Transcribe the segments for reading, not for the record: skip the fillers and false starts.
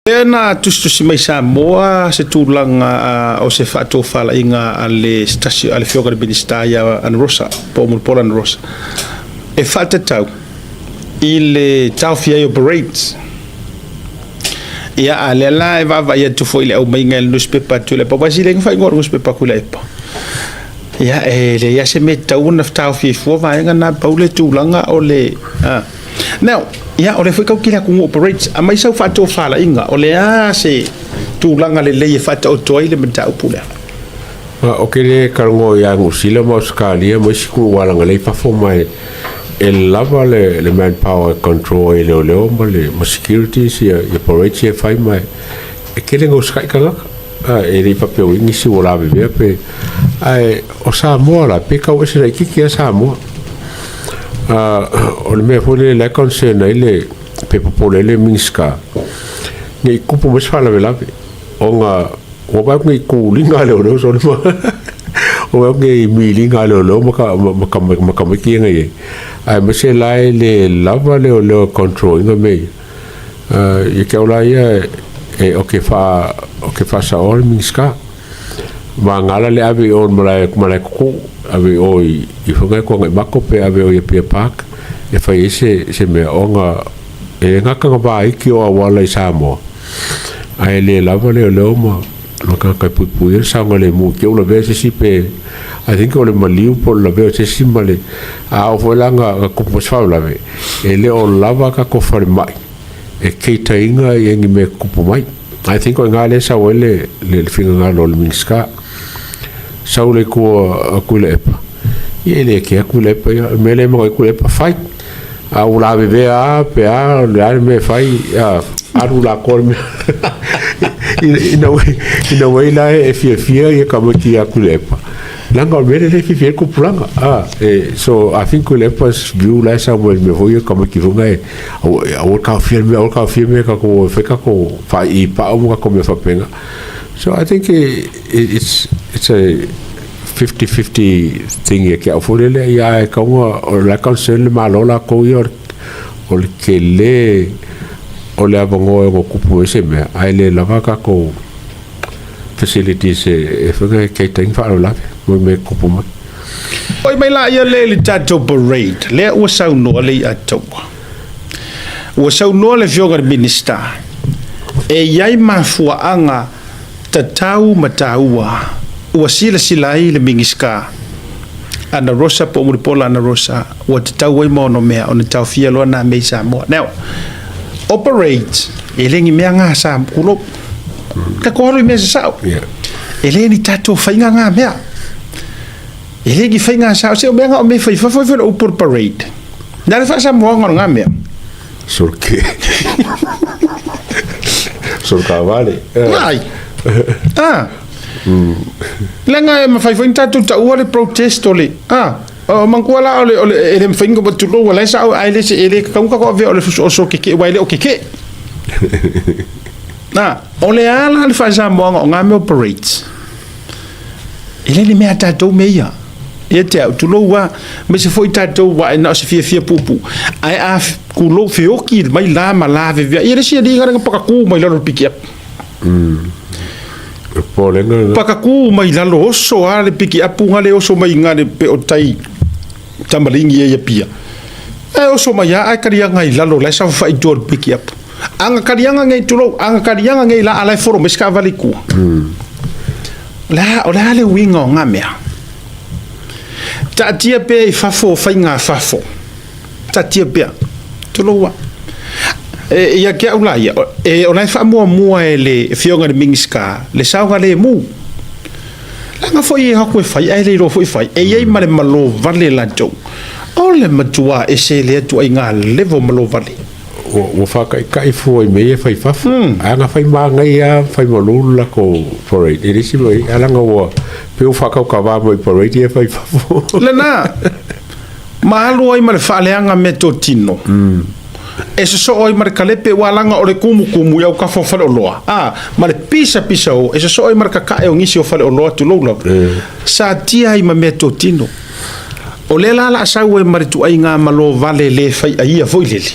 Lea na tusitusi mai Samoa se tulaga o se faatofalaiga a le se tasi a le Afioga i le Minisita ia Anarosa po o Mulipola Anarosa e faatatau i le taofia ai o parades. Ia, a lea la e vaavaai atu foi i le aumaiga e le nusipepa a Tuilaepa, aua e sili ai ona faaigoa o le nusipepa a Tuilaepa. Ia, e leai lava se mea e tatau ona taofia ai fua vaega na, pau le tulaga o le... Now, ia, o lea foi tatou te le atunuu o parades, aumai sau faatofalaiga, o le a se tulaga lelei e faataoto ai le mataupu lea? Ou te le talanoa ia Niu Sila ma Ausetalia ma isi tulaga lea i fafo ma e lava le manpower e control ai e leoleo ma le ma securities ia parades ia e fai ma e tele ina usitai tagata. E le i faapea ua i ai nisi ua lavevea pe ae o Samoa la pe tau ese laitiiti lava Samoa. O le mea foi lele la e concern ai le pe popole ai le Minisita ne i tupu mai se faalavelave ona ua vaai atu nei i tuliga a leoleo sole ma ua vaai atu nei i miliga a leoleo ma tamaiti ia na i ai aemaise la e le lava leoleo e control ina mea ia. Ia te au la ia e o ke wha o ke whasaoa le Minisita. Ma ngala le ave i o malae malae kuku ave i o i i whangai ko ngai mako pe ave o i Apia Park e whai ai se se mea ona e ngaka nga vaiki o awala i Samoa. Ae le lava le leo ma ma ka kai pui pui e saonga le mu ke ula ve se si pe I think o le maliu po o le lavea o se isi ma le a oo foi la nga kupu ma se faalavelave e le o lava tatou falemai e keitaina ia ni mea e kupu mai. I think o i ina lea e sau ai le le finagalo o le Minisita. Sau le itu a Tuilaepa, ia e le kea Tuilaepa ia, o le mea lea e manao ai Tuilaepa, fai. A ua lavevea lava pe a, o le a le mea e fai, alu latou le mea. Ina ua i la e fiafia ia tamaiti ia Tuilaepa, leaga o le mea lea e fiafia ai le tupulaga. So I think Tuilaepa's view la e sau mai le mea foi ia tamaiti foi na e aua le taofia le mea, aua le taofia le mea tatou e fai tatou faaiipau ma tatou mea faapena. So I think it's a 50-50 thing ia te au foi lele, ia ae tatau ona, o la e concern le Malo latou ia o le tele o le avanoa e ono tupu ai se mea, ae le lava tatou facilities e foi na e cater ai ni faalavelave mo mea e tupu mai. Oi mai laia lea i le tatou parade, lea ua saunoa le Iataua. Ua saunoa le Afioga i le Minisita, e i ai mafuaaga tatau ma taua ua silasila ai le Minisita Ana Rosa po o Mulipola Ana Rosa ua tatau ai ma ono mea ona taofia loa nā mea i Samoa. Now, o parades, e le ni mea ngā sa kulou. Ka ko alu i mea sa sao. E le ni tātou whainga ngā mea. E le ni whainga sao. Se o mea ngā o mea whai whawhai whai upu parade. Nā le wha Samoa ngā ngā mea. Sorke. Sorkavale. Ai. Ah. Leaga e mafai foi ona tatou taua le protest o le ah o manatua la o le o le e le mafai ona tulou la e sao ae le se e le tatau ona tatou avea o le o so keke aua e le o keke. Na, o le a la le faasamoaga o ngā mea o parades? E le le mea a tatou mea ia. Ia te au, tulou a, aemaise foi tatou aua e na o se fiafia puupuu. Ae a tulou feoki mai la ma lavevea, ia le isi alii na pakakū mai lalo o le pikiapu. Popolega lena. Pakakū mai lalo, oso a le pikiapu nga le oso mai nga le pe o tai tamaligi ia i Apia. Ae oso mai a ae kaliaga i lalo la e saofafai i tua o le pikiapu. Aga kaliaga nei tulou, aga kaliaga nei la a la e folo mai se taavale i tua. O le a, o le a le uiga o nga mea? Taatia pea i fafo o faiga a fafo. Taatia pea. Tulou a. E, ia ke au la ia, e, o la e faamuamua e le Afioga i le Minisita le saogalemu. Leaga foi e o atu e fai ae le iloa foi fai. E i ai ma le malo vale latou. O le matua ese lea ituaiga level malo vale. Ua faataitai fua i mea ia e fai i fafo. Ae na fai manaia lava, fai malu le latou parade. E le isi mea, ae leaga ua pei ua faataukava mai i parade ia e fai i fafo. Lena, ma alu ai ma le faaleaga meatotino, e sosoo ai ma le kalepe, ua laga o le kumukumu i autafa o faleoloa, a, ma le pisapisa o, e sosoo ai ma le kakae o nisi o faleoloa, tulou lava, sa tia ai ma meatotino. O lea la la sau ai ma le tuaiga malo vale le fai aia foi lele.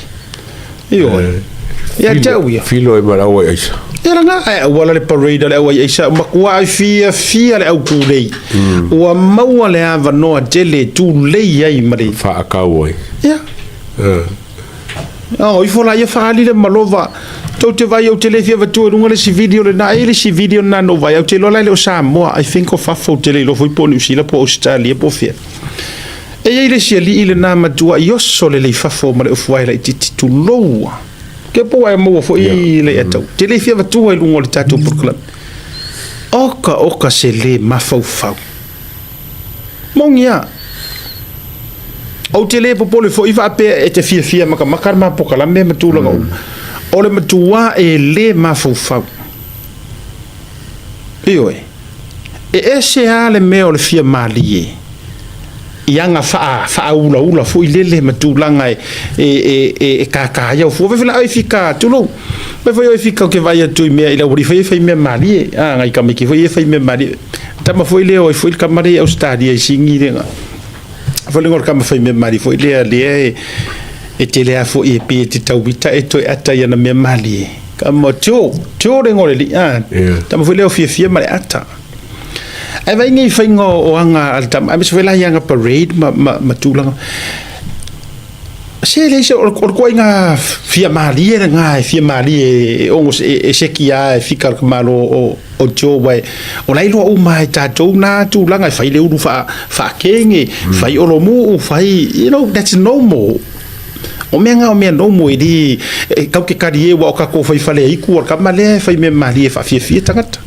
Ioe. Ia te au ia. Filo ai ma le au ai aisa. Ia lena, ae auala le parade a le au ai aisa, matua fiafia le au tulei. Ua maua le avanoa tele e tulei ai ma le. Faakau ai. Ia. O ifo la ia faaali le malova. Tou te vaai ou te le fia avatua i luga le isi video lena. E i ai le isi video lena na ou vaai, ou te iloa la e le o Samoa, I think o fafo ou te le iloa foi po o Niu Sila po o Ausetalia po o fea. E i ai le isi alii lena matuai oso lelei fafo ma le ofuae laitiiti, tulou a. Ke po ua e maua foi le atau. Te le fia avatua i luga o le tatou polokalame. Oka oka se le mafaufau. Moni a. Ou te le popole foi faapea e te fiafia makamaka le ma polokalame ma tulaga uma. O le matua e le mafaufau. Ioe. E ese lava le mea o le fia malie i aga faa, faaulaula foi lele ma tulaga e, e, e, e, e kākā ai au fua. Fai foi la, oi fika, tulou. Fai foi oi fika ou te vaai atu i mea i le aualii foi e fai mea malie. A, ngai tamaiti foi e fai mea malie. Tama foi lea, oi foi le tama lea i Ausetalia i Sini lea. Foi le o le tama fai mea malie foi lea, lea e, e tele a foi e pei e te tauita e toe ata i ana mea malie. Tama, tio, tio le ngole li, a, tama foi lea o fiafia ma le ata. Ae vaai nei faiga o aga a le tama, aemaise foi la i aga parade ma, ma, ma tulaga. Se leai se, o le ituaiga fia malie lena e fia malie e ono e seki lava e fika le tamaloa o, o Joe aua o la e iloa uma lava e tatou na tulaga e fai le ulu faa, faakege, fai olomuu, fai, you know, that's normal. O mea na o mea normal e le, e tatou te talie aua o tatou fai fale aitu o le tama lea e fai mea malie e faafiafia tagata.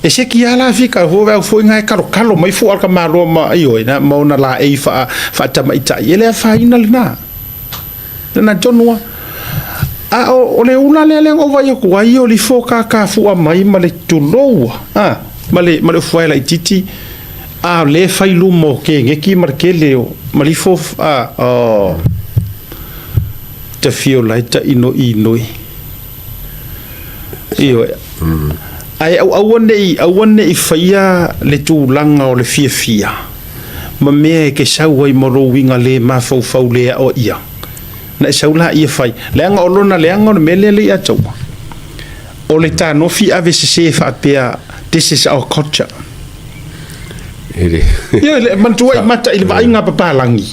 E seki lava la fika fua au foi na e kalokalo mai fua o le tamaloa ma ioe na ma ona laei faa faatamaitai e le afaina lena. Lena tonu lava. A o, o le ula lea lea na ou vaai atu ai o lifo kakafua mai ma le tulou a, ma le ma le ofuae laitiiti a o lea e fai luma o keneki ma le tele o ma lifo a, oh. Tafio la e tainoinoi. Ioe. Ae aua ne i, aua ne i faia le tulaga o le fiafia ma mea e te sau ai ma lou uiga le mafaufau le aoaia. Na e sau laia fai, leaga o lona leaga o le mea lea le ia te au. O le tanofi ave sese faapea, this is our culture. Ioe, le manatua i mata i le vaaiga a papalagi.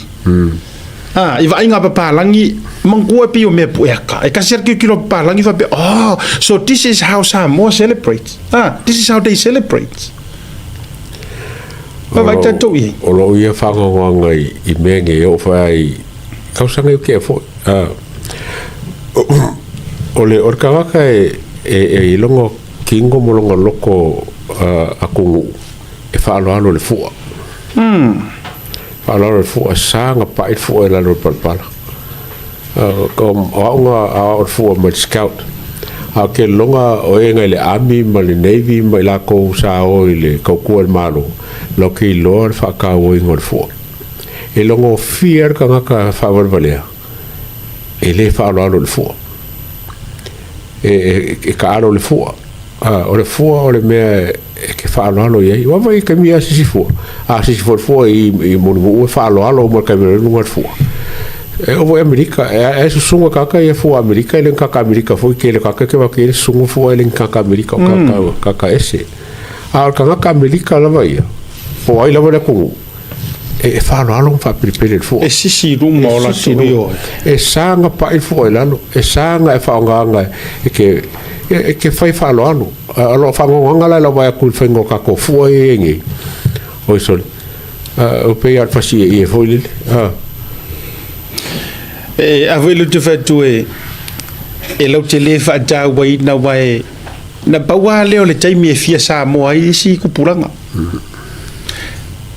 A, i vaaiga a papalagi, manatua e pei o mea pueaka. E tasi lava le tilotilo a papalagi faapea, oh, so this is how Samoa celebrates. Ah, this is how they celebrate. Vaavaai tatou i ai. O lou ia faanoanoaga i mea nei e oo foi lava i tausaga e tea foi. O le tagata e i lona tino ma lona loto atunuu e faaaloalo i le fua. Faaaloalo i le fua, sa ona pai le fua i lalo o le palapala. O au na aoao i le fua mai le scout. A o ke lona o e ngai le army ma le navy ma i lakou sa o i le tautua i le Malo, lau ke iloa le faatauaina o le fua. E logofie lava le tagata faavalevalea e le faaaloalo i le fua. E taalo i le fua. O le fua o le mea e te faaaloalo i ai. Ua vaai i taimi a sisi fua. A sisi foi le fua i Mulinuu e faaaloalo uma le taimi o le luga o le fua. E oo foi i Amerika, e susuga tagata ia fua Amerika, e le ni tagata Amerika foi, tele tagata e te vaai atu i ai le susuga fua e le ni tagata Amerika o tagata ese. A o le tagata Amerika lava ia, po o ai lava le atunuu, e faaaloalo ma faapelepele i le fua. E sisi i luma o latou ioe. E sa ona pai le fua i lalo, e sa ona e faaaogaina e te, e te fai faaaloalo. O lou faanoanoaga la i lau vaai atu i le faiga o tatou fua ia e i ai nei, oi sole, e pei lava o le fasiieie foi lele. E a foi lea ou te fai atu e, e latou te le faatauaina aua e, na pau lava lea o le taimi e fia Samoa ai isi tupulaga.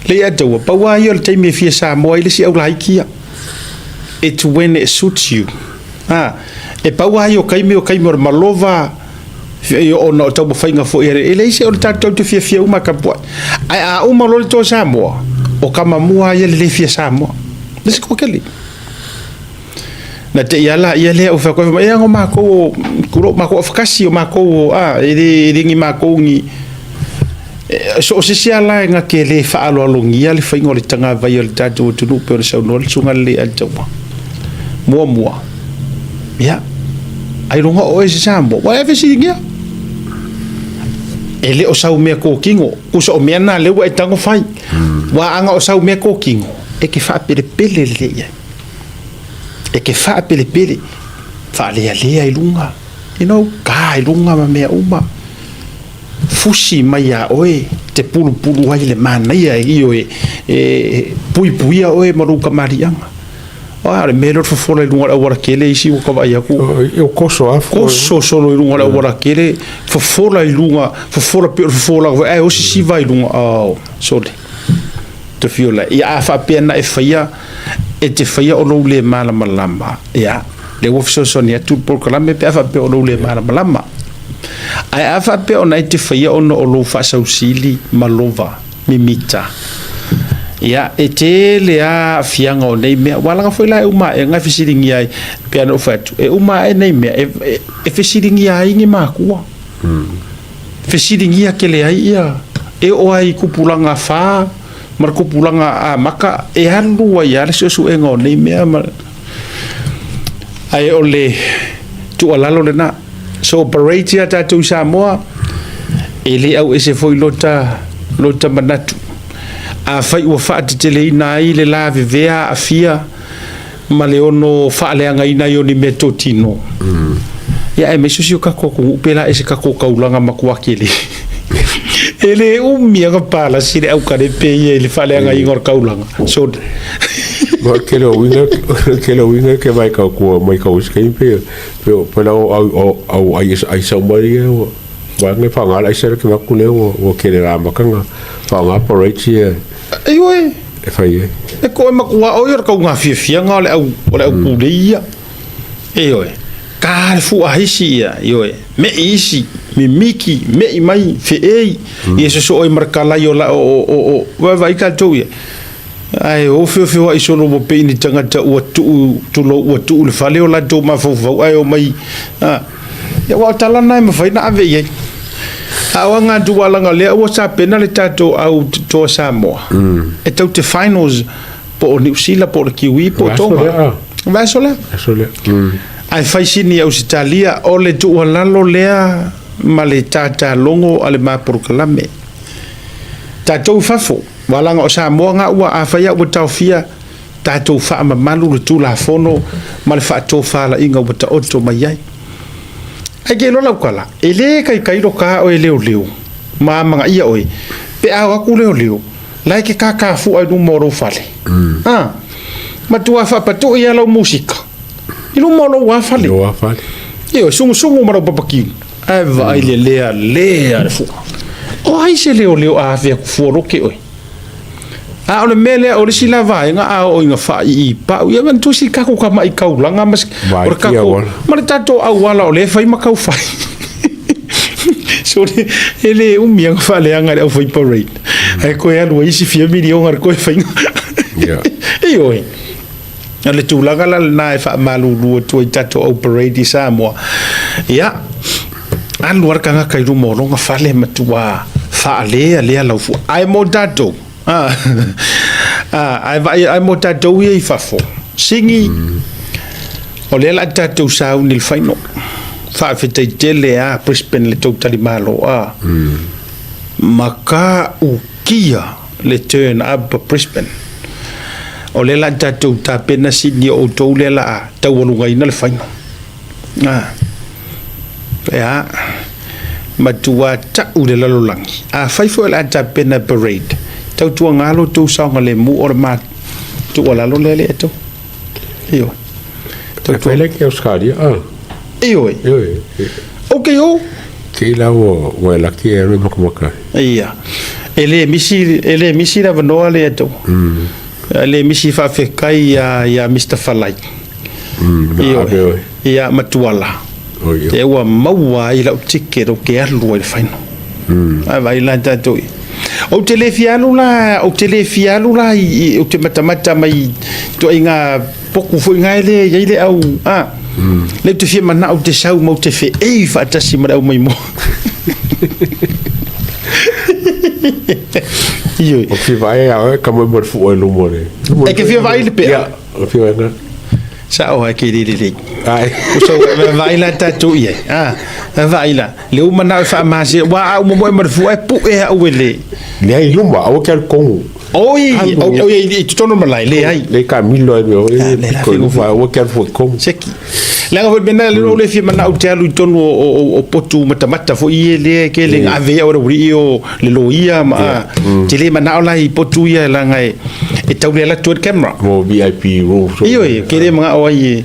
Lea ia te ua pau lava ia o le taimi e fia Samoa ai le isi aulaiti ia. It's when it suits you. Ha, e pau lava ia o taimi o taimi o le malova, ona o taumafaiga foi a le, e leai se o le tatou te fiafia uma e tapuai. Ae a uma loa le toa Samoa, o tama mua lava ia le le fia Samoa. Le isi toatele. Na te i ala ia lea o fai atu ai, e ana o matou o, tulou, matou afakasi, o matou o, a, e le, e le ni matou ni, so o se isi lava la e na te le faaaloalogia le faiga o le tagavai o le tatou atunuu pei ona saunoa le Susuga Lelei Alitaua. Muamua, ia, Ailoga o oe se Samoa, ua e fesiligia. E le o sau mea kōkino, kusa o mea na lea ua e tago fai. Ua aga o sau mea kōkino, e ke faapelepele lelei i ai. E ke faapelepele, faalealea i luga, you know, ka i luga ma mea uma. Fusi mai iā oe te pulupulu ai le manaia e ioe e puipuia oe ma lou kamaliʻaga. A o le mea lea o le fofola i luga o le auala tele isi ua ka vaai atu. O koso a Koso solo i luga o le auala tele, fofola i luga, fofola pei o le fofolaga foi ae osi siva i luga. Oh, sole. Te fio la. Ia a faapea na e faia, e te faia o lou le malamalama. Ia, lea ua fesoasoani atu le polokalame pe a faapea o lou le malamalama. Ae a faapea ona e te faia ona o lou faasausili ma lova mimita, ia, e tele lava aafiaga o nei mea. Ua laga foi la e uma ae e fesiligia ai, pei ona ou fai atu, e uma ae nei mea e fesiligia ai ni makua. Fesiligia tele ai ia, e oo lava i tupulaga fa ma le tupulaga amata, e alu ai lava le suesuega o nei mea. Ma... Ae o le tuualalo lena. So parade ia tatou i Samoa, e le auese foi lota, lota manatu. Afai ua faateteleina ai le lavevea aafia ma le ono faaleagaina ai o ni mea totino, ia aemaise o si o tatou atunuu pe la e se tatou taulaga matua tele. E le umi lava palasi le aukalepe ia i le faaleagaina o le taulaga. So, Ma tele o uiga, tele o uiga ke mai kau kua mai kau isi kai pe pe pe la o au au au ai ai sau mai ia ua wa ngai fa ngala ai sera ke maku le ua ua kele la makanga fa nga parade ia ioe, e fai ai. E koe matua oi o le kauga fiafiaga o le au o le au pulei ia. Ioe, ka le fua isi ia, ioe, me'i isi, mimiki, me'i mai, fe'ei, ia sosoo ai ma le kalai o la o o o vaavaai tatou ia. Ae ofeofeoai solo ua pei ni tagata ua tuu, tulou, ua tuu i le fale o latou mafaufau ae omai, a. Ia aua o tala na e mafai ona ave i ai. A o aga atu aua leaga o lea ua tapena le tatou au toa Samoa e tou te finals po o Niu Sila po o le Kiwi po o Tonga. Vaiaso lea. Vaiaso lea. Ae fai sini i Ausetalia, o le tuualalo lea ma le tatalogo a le ma polokalame. Tatou i fafo, aua leaga o Samoa ga ua, afai lava ua taofia, tatou faamamalu le Tulafono ma le faatofalaiga ua taoto mai ai. Ae ke iloa lau tala, e le taitai lo ta oe leoleo ma amanaia oe pe a o atu leoleo la e te kakafua i luma o lou fale. A, matua faapatui lava lau musika i luma o lou fale. Lou fale. Ioe, sugusugu ma lau papakiu. Ae vaai le lealea le fua. O ai se leoleo a afe atu fua loke oe? A o le mea lea, o le isi la vaega a oo ina faaiipau, ia manatua si tatou tamai taulaga ma o le tatou, ma le tatou auala o lea e fai ma tau fai. So, e le umi lava ona faaleaga e le aufai parade. Ae toe alu ai isi fia miliona i le toe faiga. Ioe. O le tulaga la lena e faamalulu atu ai i tatou au parade i Samoa. Ia, alu lava le tagata i luma o lona fale matua faalealea lau fua. Ae mo tatou, a, a, ae vaai, ae mo tatou ia i fafo, sigi, o lea o le a tatou sauni i le final. Faafetai tele lava Brisbane i le tou talimalo, a, matautia le turn up a Brisbane. O lea la tatou tapena Sydney o outou lea la a taualugaina le final. A, ea, matua tau le lalolagi. Afai foi o le a tapena parade, tautuaga lo outou saogalemu o le ma tuualalo lea le tou. Ioe. E fai le ke Australia, a. Ioe. Ioe. Ok o. Te la ua ua e laki e alu e makamaka. Ia. E le misi, e le misi le avanoa lea tou. E le misi faafetai ia ia Mister Falai. Na ave oe. Ia ma Tuala. Oi. E ua maua ai lau ticket ou te alu ai i le final. Ae vaai la tatou i. Ou te le fia alu la, ou te le fia alu la i, ou te matamata mai i ituaiga poku foi na e le i ai le au, a. Lea ou te fia manao ou te sau ma ou te feei faatasi ma le au maimoa. Ioe. O fia vaai a oe ka moe ma le fua i luma o le. E ke fia vaai i le pea. Ia, o fia vaai. Sa'o ae ke le lelei. Ai. Usa vaai la tatou i ai. Ah, vaai la. Le ua manao e faamase, ua a uma moe ma le fua e pu'e au e le. Leai i luma, aua ke alu tonu. Oi, oi, i totonu o le malae, leai. Le kamilo ai mea Ah, le la piko i luma, figofie. aua ke alu fua i tonu. Seki. Leaga foi mena le le fia manao te alu i tonu o potu matamata foi e le ke le ave au le uri o le loia ma te le manao la i potu ia leaga e tau le ala atu ai le camera. Mo VIP room. Ioe, ke le manao ai e.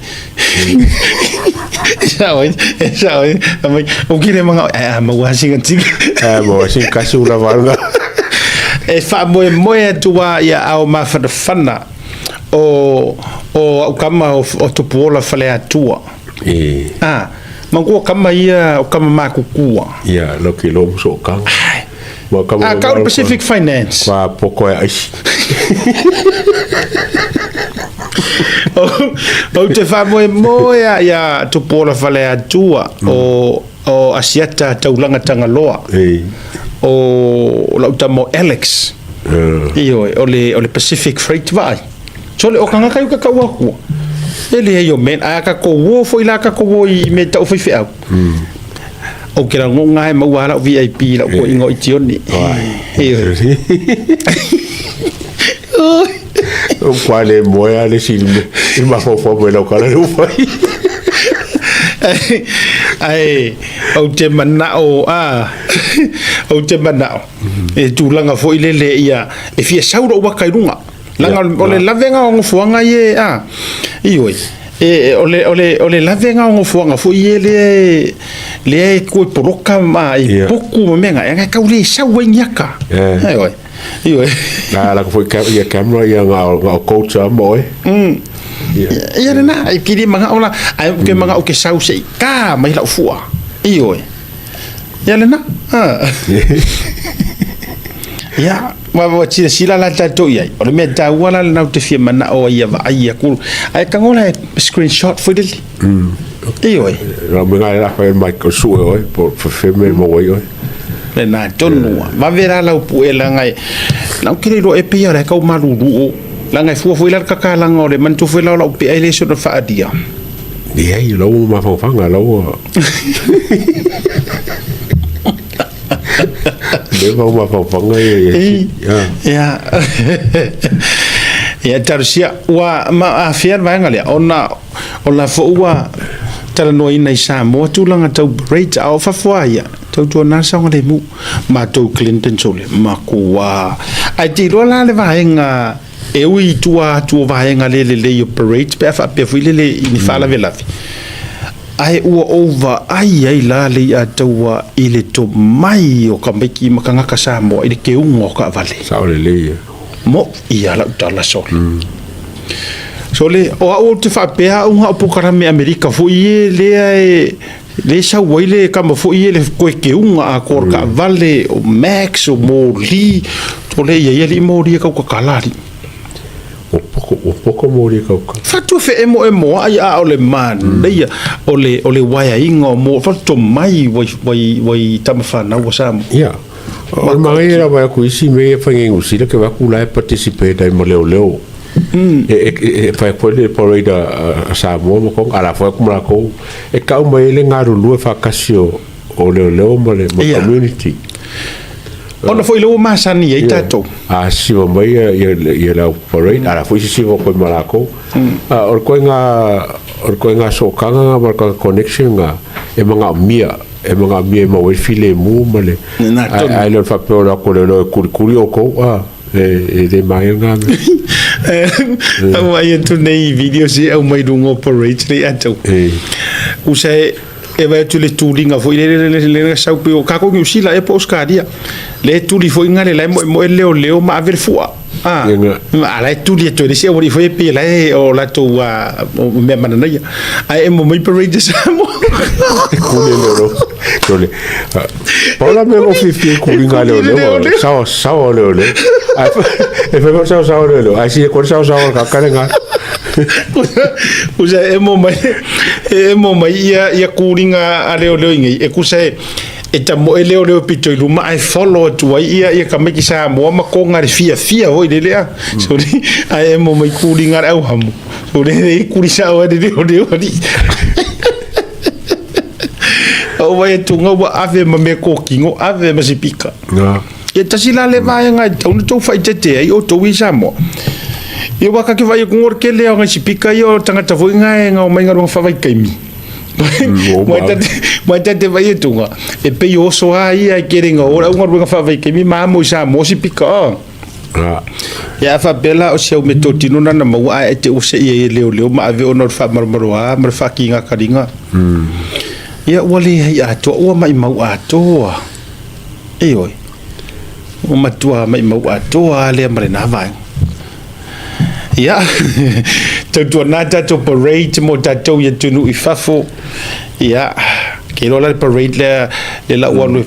Sao ai, sao ai. Mai, o ke le manao ai a maua singa tika. A maua singa kasi ula valga. E faamoemoe atu a ia ao mafanafana o o au kama o Tupuola Faleatua. E. Ah, manatua kama ia o kama makukua. Ia, lo ke lo muso o kanga. Ai. Ma kama Ah, kau Pacific Finance. Kwa poko e aisi. Ou te faamoemoe a ia Tupuola Faleatua o o Asiata Taulaga Tagaloa. E. O lau tama o Alex. Ioe, o le, o le Pacific Freight vaai. Sole, o kangaka i uka kau akua. E leai o men, ae a kakou o foi la kakou o i mea tau faifeau. Ou ke ragonga e maua lau VIP lau koinga o Itione. Ioe. O kwa le moe a le si i mafaufau mai lau kala le ufai. Ae, ou te manao, a, ou te manao, e tulaga foi lele ia, e fia sau lou waka i luga. Leaga o le lavega o nofoaga ia e, a, ioe, e, o le, o le, o le lavega o nofoaga foi ia lea e, lea e toe poloka ma e poku ma mea na, e tau le sau ai ni aka. Ioe, ioe. Na la foi ia camera ia nga nga coach a mo e. Ia lena, e kiri manga ola, ai ke manga o ke sau se i ka mai lau fua. Ioe. Ia lena. Ia, ua ua silasila la tatou i ai. O le mea taua la lena ou te fia manao ai ia vaai aku. Ae tago la e screenshot foi lele. Ioe. La me ngai la fai mai ko sue oi po feme mo oi oi. Lena tonu. Vave la lau pue leaga e na ou te le iloa e pei o le kau malulu o. Leaga e fua foi la le kakalaga o le manatua foi la o lau pea e le sona faalia. Leai, lau ua mafaufauga, lau ua... Leva ua mafaufauga ia ia. Ia. Ia talosia ua ma afea le vaega lea ona o la foi ua talanoaina i Samoa tulaga tau parade a o fafo a ia tautuana le saogalemu matou Clinton sole makuā ae te iloa la le vaega E ui i tua atu o vaega le lelei o parades pe a faapea foi lele i ni faalavelave, ae ua ou vaai ai la le iataua i le tomai o tamaiti ma tagata Samoa i le keuga o taavale. Sao lelei ia. Mo ia lau tala sole. Sole, o au ou te faapea au na o polokalame Amerika foi e lea e le sau ai le kama foi e le koe keuga atoa o le taavale, o Max, o moli, o le ia ia alii moli e kaukakala alii. Ua poko, ua poko moli e kaukakala. Fatu e feemoemoai a o le manaia o le, o le waeaiga o mo, fatu mai wai, wai, wai tama whanau a Samoa. Ia. O le manaia lava aku isi mea ia fai i Niu Sila ke vaku la e participate ai ma leoleo. E fai atu ai le parade a Samoa ma Tonga, a la foi atu ma latou, e tau mai ai le galulue faatasi o leoleo ma le community. Ona foi lea ua masani ai tatou. A sisiva mai ia le au parade, a la foi sisiva atu ai ma latou. O le koiga sootaga na ma le koiga connection na e manaomia, e manaomia e maua ai le filemu ma le, ae le o le faapea o le atu o leoleo e kulikuli outou, a. E le manaia lena mea. Au vaai atu nei i videos ia e aumai i luga o parades nei atoa. Usa e e vaai atu i le tuliga foi lele le le sau pei o tatou Niu Sila ea po o Ausetalia. Lea e tuli foi gale la e moemoe leoleo ma ave le fua. A la e tuli atu e le isi aualii foi e pei la e o latou o mea mananaia. Ae emo mai parade a Samoa. Kuli leoleo. Sole. Pau la mea o fiafia i kuliga a leoleo, saosaoa o leoleo. Ae e fai foi saosaoa o leoleo, ae sili atu ai le saosaoa o le tagata lena. Tusa e emo mai, e emo mai ia, ia kuliga a leoleo i nei, e tusa e, E tamoe leoleo pito i luma ae follow atu ai ia ia tamaiti Samoa ma Toga i le fiafia foi lele a. Sole ae emo mai kuliga le auhamo. Sole e kuli sao ai le leoleo alii. Ou vaai atu ua ave ma mea kokino, ave ma sipika. Ia tasi la le vaega e tatau ona outou faaeteete ai outou i Samoa. Ia aua ta te vaai atu o le tele o nai sipika ia o tagata foi na e na omai galuega faavaitaimi. Mai ta te vaai atu e pei o oso lava ia e tele ina o le au galuega faavaitaimi ma amo i Samoa sipika. Ia a faapea la o si au meatotino na na maua ae e te ua sei ai e leoleo ma ave ona o le faamalumaluā ma le faakigakaliga. Ia ua leai atoa, ua maimau atoa. Ioe, ua matua maimau atoa lava lea ma lena vaega. Ia, tautuana tatou parade mo tatou i atunuu i fafo. Ia, ke iloa la le parade lea le lau alu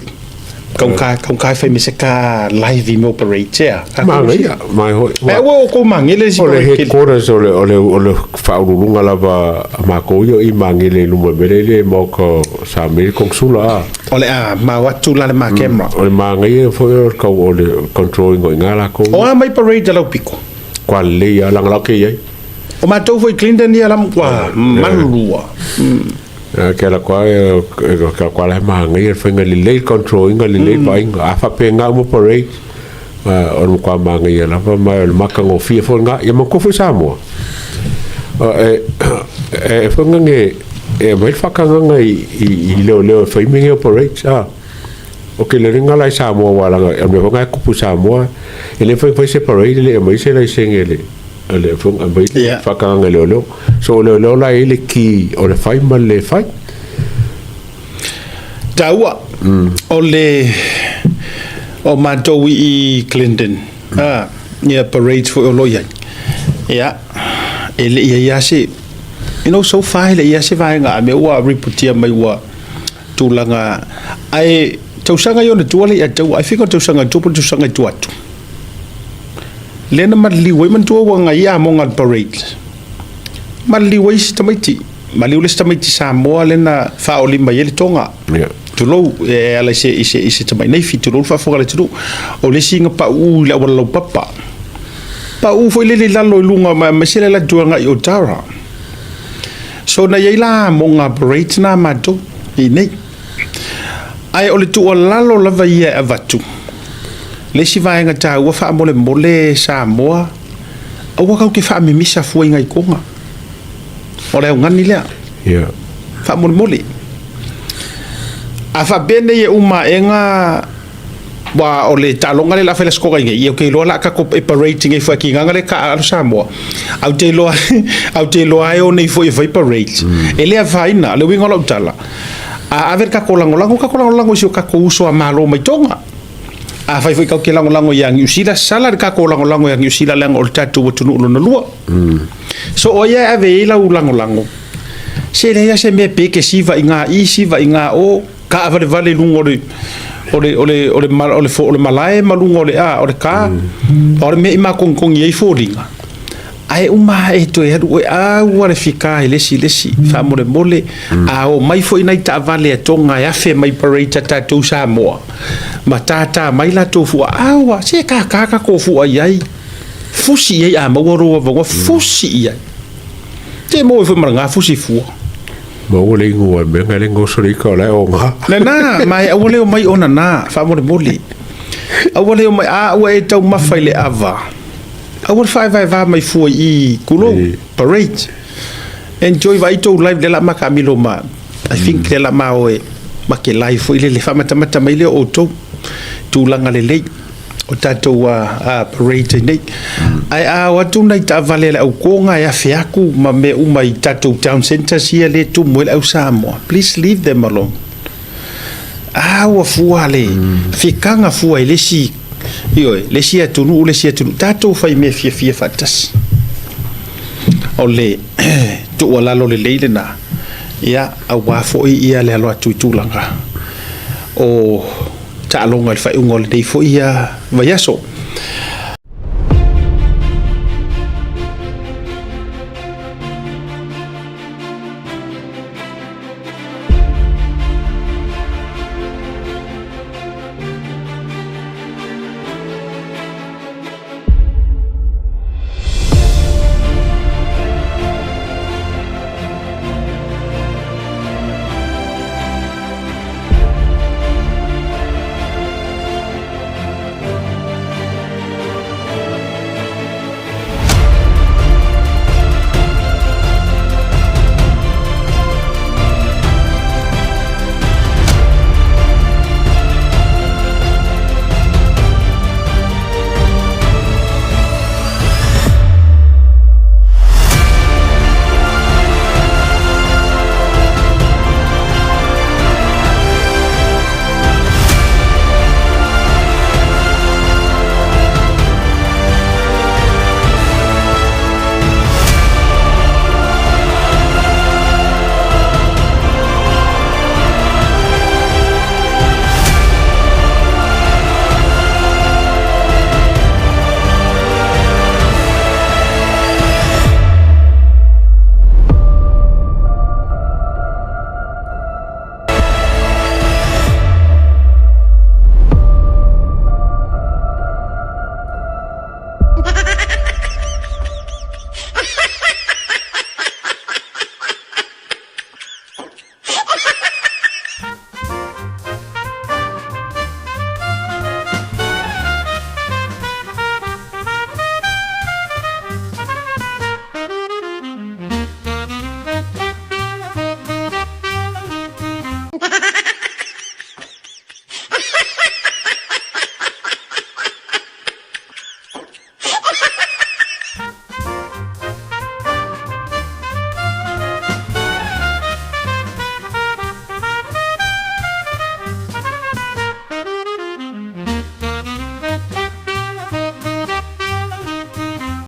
kaunka kaunka fai me se ka live i mo parade sea. Manaia, mai hoi. E ua o kou magele si O le headquarters o le o le o le faauluuluga lava a makou ia i Magele i luma mele le maoka o Samei Kongsula a. O le a mau atu la le ma camera. O le manaia foi o le kau o le control inga i ngā lākou. O a mai parade a lau piko. Kua lelei a langa lau ke iai. O matou foi Clinton ia lam kua malua. Ke ala kua ke ala kua la manaia le whainga lelei le control inga lelei mm. painga. A whape ngā uma parade. O le matua manaia lava ma o le matagofie foi lena. Ia manatua foi Samoa, e e foi lena e aumai le faatagaga i leoleo e fai mea nei o parades a. O ke lelei la i Samoa aua leaga o le mea foi lena e tupu i Samoa, e le mafai ona fai se parade e le i aumai se laisene a le aumai le faatagaga e leoleo. So o leoleo la e i ai le key o le fai ma le le fai. Taua o le o matou i Clinton a ia parades foi o lo o i ai ia e le i ai lava se you know so far e le i ai lava se vaega a mea ua ripotia mai ua tulaga ae tausaga ia ona tua le i ataua I think o le tausaga i tua po o le tausaga i tua atu lea na maliliu ai manatua ua agai amoga a le parade maliliu ai isi tamaiti Maliu le isi tamaiti Samoa lea na faaoli mai ai le Toga. Tulou, e ala i se, i se, i se tamai naifi, tulou le faafofoga a le atunuu. O le isi na pauu i le auala laupapa. Pauu foi lele i lalo i luga, aemaise le ala atu agai i Otara. So na i ai la amoga parades na a matou i inei. Ae o le tuualalo lava ia e avatu, le isi vaega taua faamolemole Samoa, aua tatou te faamimisa fua i nai Toga. O le augani lea. Yeah. Faamolemole. A faapea nei e uma aega ua o le taaloga lea o le a fai le Aso Toonai nei, ia ou te iloa o le a tatou e parade nei foi a tigaga le taaalo Samoa. Ae ou te iloa ae ou te iloa e o nei foi e fai parade. E le afaina, o le uiga o lau tala, a ave le tatou lagolago, tatou lagolago i si o tatou uso a Malo mai Toga. Afai foi tatou te lagolago ia Niu Sila, sala le tatou lagolago ia Niu Sila leaga o le tatou atunuu lona lua. So o ai e ave i ai lau lagolago? Se leai lava se mea pe te siva i ngā i, siva i ngā o, kaavalevale i luga o le o le o le o le o le o le malae ma luga o le a o le ka, o le mea i makongikongi ai foliga. Ae uma ae toe alu oe aua le fika i le isi i le isi, faamolemole, a omai foi nai taavale a Toga e afe mai parade a tatou Samoa, ma tātā mai latou fua, aua, se kākā tatou fua i ai. Fusi i ai a maua lou avanoa, fusi i ai. Te maua ai foi ma lena fusi fua. Maua le ingoa mea ngai le goso le ika o la e oga. Lena, ma e aua le omai ona na, faamolemole. Aua le omai, a ua e taumafa i le ava. Aua le faaevaeva mai fua i i, tulou, parade. Enjoy vaai tou live lea la ma taamilo ma, I think lea la ma o e, ma ke live foi lele, faamatamata mai lea o outou. Tulaga lelei. o tatou parade nei. Ae a o atu nai taavale a le aukoga e afe atu ma mea uma i tatou town centres ia lea e tumu ai le au Samoa, please leave them alone. A ua fua le fikaga fua i le isi, ioe, le isi atunuu, le isi atunuu. Tatou fai mea fiafia faatasi. O le tuualalo lelei lena, ia, aua foi ia le alo atu i tulaga o taaloga i le faaiuga o lenei foi vaiaso.